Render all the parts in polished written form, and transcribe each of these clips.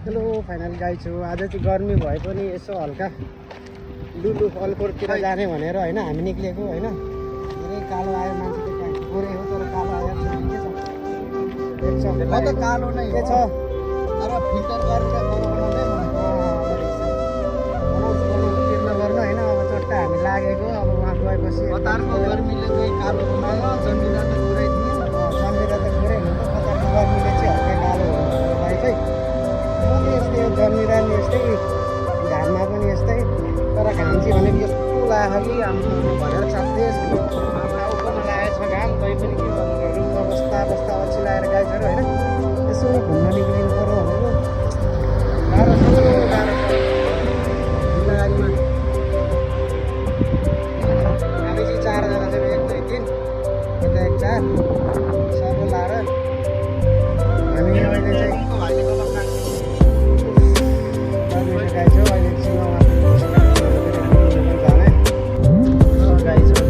Hello final guys हो। आज चाहिँ गर्मी भए पनि यसो हल्का लुलु फलकोरतिर जाने भनेर होइन हामी निक्लिएको होइन। धेरै कालो आयो, मान्छे त गोरे हो तर कालो आयो। म त कालो नै के छ तर फिल्टर गरेर बनाउने गर्नु होइन। अब चट्टा हामी लागेको, अब उहाँ गएपछि कतारको गर्मीले चाहिँ कालो बनायो, जन्मिँदा त गोरै थियो। जन्मिँदा त गोरै हुन्छ, कतारको गर्मीले चाहिँ हल्का कालो हुन्छ भाइ चाहिँ। म त यस्तै हो, जन्मिँदा पनि यस्तै, घाममा पनि यस्तै। तर घाम चाहिँ भनेको यस्तो लाग्यो कि हाम्रो भनेर साथै टाउकोमा लागेको छ घाम। तै पनि के गर्नु, रुममा बस्दा बस्दा अल्छी लागेर गाइजहरू होइन यसो घुम्न निक्लिनु पर्यो भनेको। गाह्रो छ, गाह्रो छ जिम्मेदारीमा। हामी चाहिँ 4 जना छौँ, 1 2 3 यता 1 4 सबै लाएर हामी अहिले चाहिँ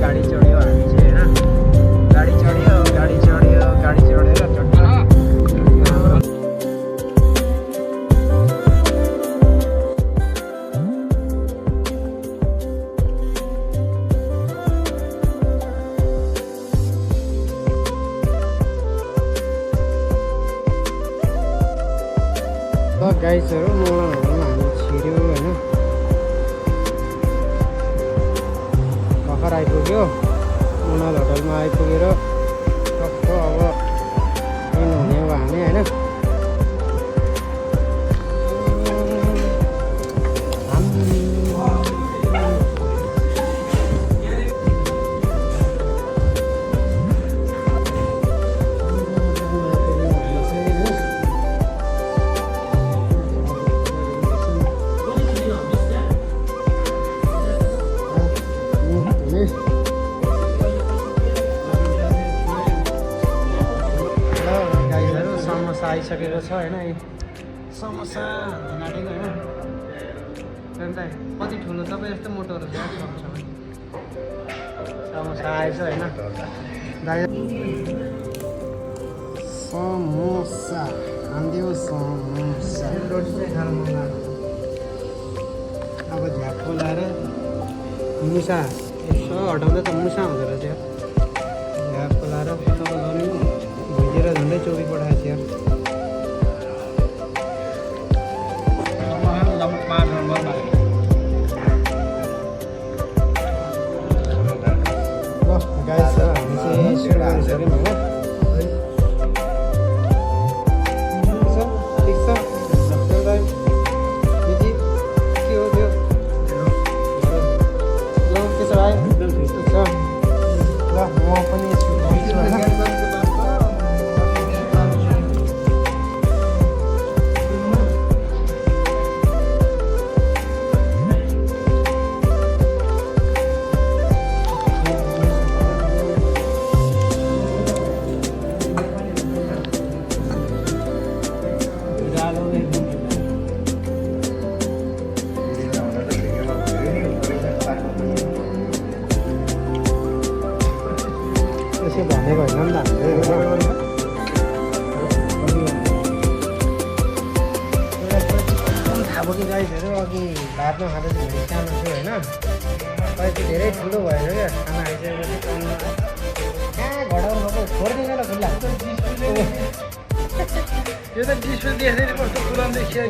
गाडी चढ्यो हामी चाहिँ होइन। गाडी चढ्यो गाइसहरू मोडलहरूमा हामी छिर्यो होइन। भर्खर आइपुग्यो मोडल होटलमा आइपुगेर टक्क अब इन हुने हो हामी होइन। आइसकेको छ होइन। समोसा नाटेको होइन। कति ठुलो तपाईँ जस्तो मोटोहरू छ समोसा आएछ होइन। समोसा खान्थ्यो समोसा रोटी चाहिँ खानु मन लाग्यो। अब झ्याप खोलाएर मुसा यसो हटाउँदा त मुसा हुँदो रहेछ। झ्याप खोलाएर पत्ता गर्नु भुइँतिर झन्डै चोरी पठाएको थियो। गाइस हामी चाहिँ सुरु गरिसक्यौँ होइन। ठिक छ के हो त्यो ल के छ भाइ ठिक छ ल। म पनि सुरु गर्छु होइन। भनेको होइन नि त थाहा भयो कि गाइसहरू अघि भातमा खाँदा चाहिँ धेरै सानो थियो होइन। अहिले चाहिँ धेरै ठुलो भएर क्या खाना खाइसकेपछि कहाँ घटाउनु अब छोडिदिनु न खुल्ला। यो त डिस्प्ले देख्दैन कस्तो पुरानो देखियो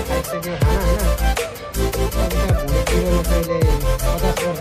खाइसक्यो खाना होइन। भोलितिर कहिले 50 वर्ष